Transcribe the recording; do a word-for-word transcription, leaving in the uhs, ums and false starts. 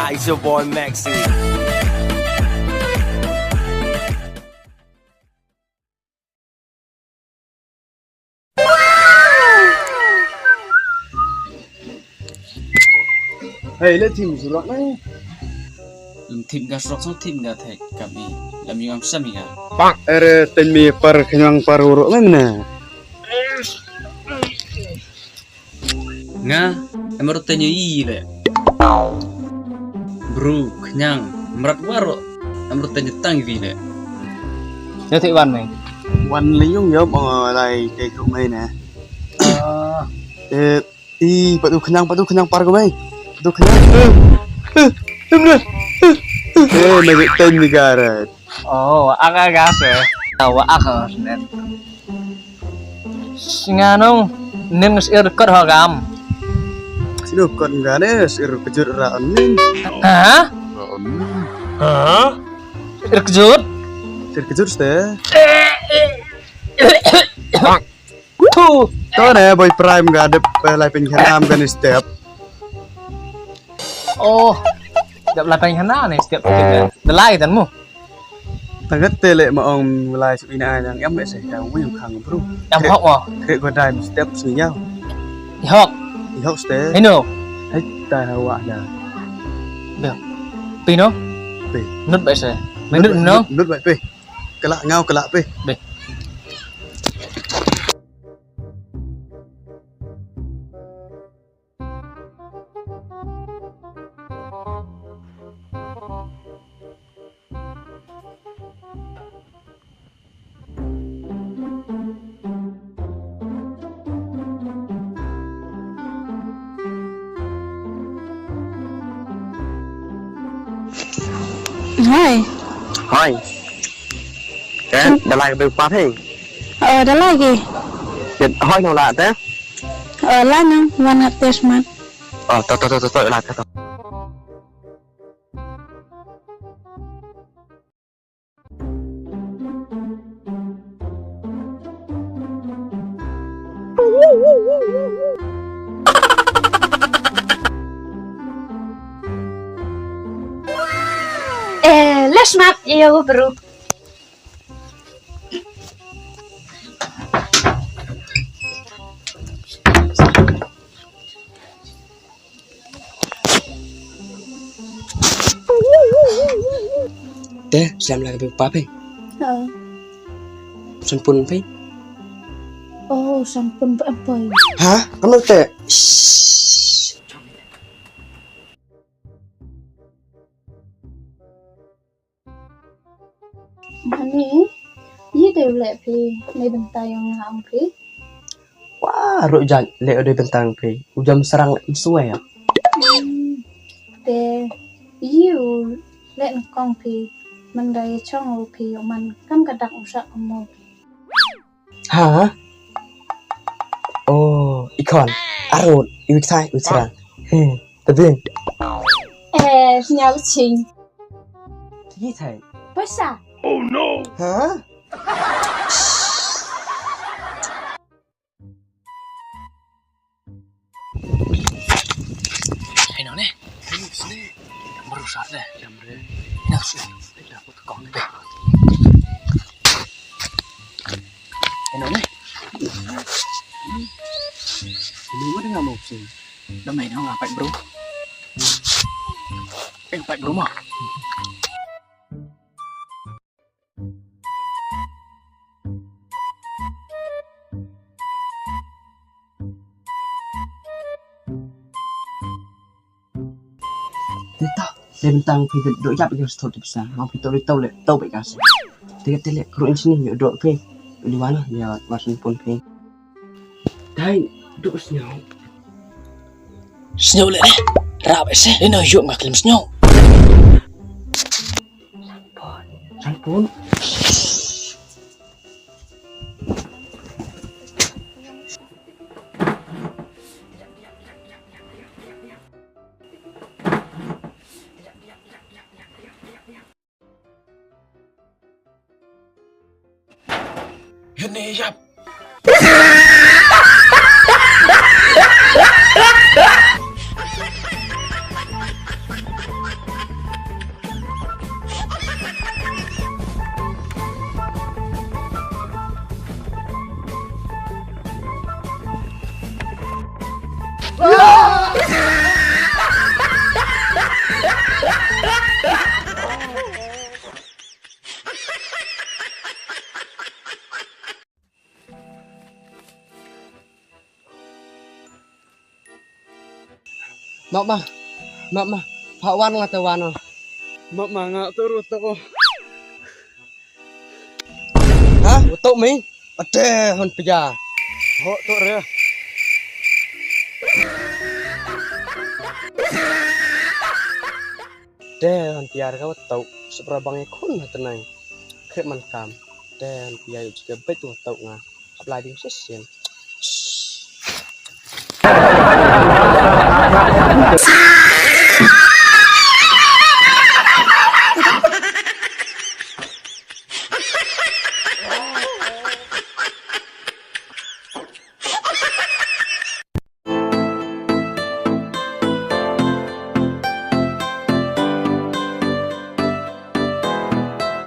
It's your boy Maxi. Hey, le thim surok ne. Lem thim ka surok, so thim ka thek kami. Lem yung am sami ka. Ere, ten mi par khñiang par urok ne mena. Nga, em ru teng i le. Bru, khñiang, mrat waro, em ru teng tang i le. Yo thik wan me. Wan le yung yo mo lai te ku me ne. Ah. Eh, i patu khñiang, patu khñiang par ku me. Patu khñiang. Eh, eh, em ne. Eh, me teng ni garet. Oh, wa ak ka se. Wa ak ne. Snganong nin ngas ir kot ho kam. Sino kot nga ne sir kejut ra nin. Ha? Ha? Ir kejut? Sir kejut ste. Tu. To ne boy prime ga dep lai pin khanam ga ni step. Oh. Dep lai pin khana ni step. Dalai dan mu. Tangat te le ma ong lai su ina yang em se ka wi khang bru. Em hok mo. Kre ko dai step su ya. I hok. I hok ste. Ino. Hai ta ha wa da. Be. Pino. Pe. Nut ba se. Nut no. Nut ba pe. Kala ngau kala pe. Be. Hai. Hai. Kan, da lai ka beu pa phi? Oh, da lai ki. Hoi no la te? Oh, la nang, wan ngat test man. Oh, to, to, to, to, to, la, to, to. Eh, let's map, yo, bro. Te, slem la ka beu pa phi? Ha. San pun phi? Oh, san pun pa phi? Ha? Kamu te? Shh. Mani, ye de u leh phi, nei bynta yong nga ong phi. Wa, ruh jait, leh u de bynta yong phi. U jam sarang leh msue ya. Hmm, te, ye u leh nyngkong phi, man da ye chong u phi, u man kam ka dak u sak mo phi. Ha? Oh, i khon. Arut, i wik thai, wik sra. He, ta ding. Eh, sñiaw ching. Ki thai. Paisa. Oh no. Ha? Hei no ne? Hei no ne? Baru sar de. Jam re. Hei no ne? Hei no ne? Hei no ne? Hei no ne? Hei no ne? Hei no ne? Hei no ne? Hei no ne? Hei no ne? Te to, te bynta phi de dok yap ki sthot te pisa. Mo phi to le to le to be ka se. Te te le kru in sini yo dok phi. Li wana ya wasan pun phi. Dai dok sñiaw. Sñiaw le ne. Rap ese. Ina yo ngak lem sñiaw. Sanpun. Hini yap. Map ma, map ma, pha wan nga te wan o. Map ma nga to ru to o. Ha? Uto mi? Ate hon pia. Ho to re. Te hon pia ka uto. Supra bang e khun ha tenai. Krep man kam. Te hon pia yu chike bet uto nga. Apply ding session.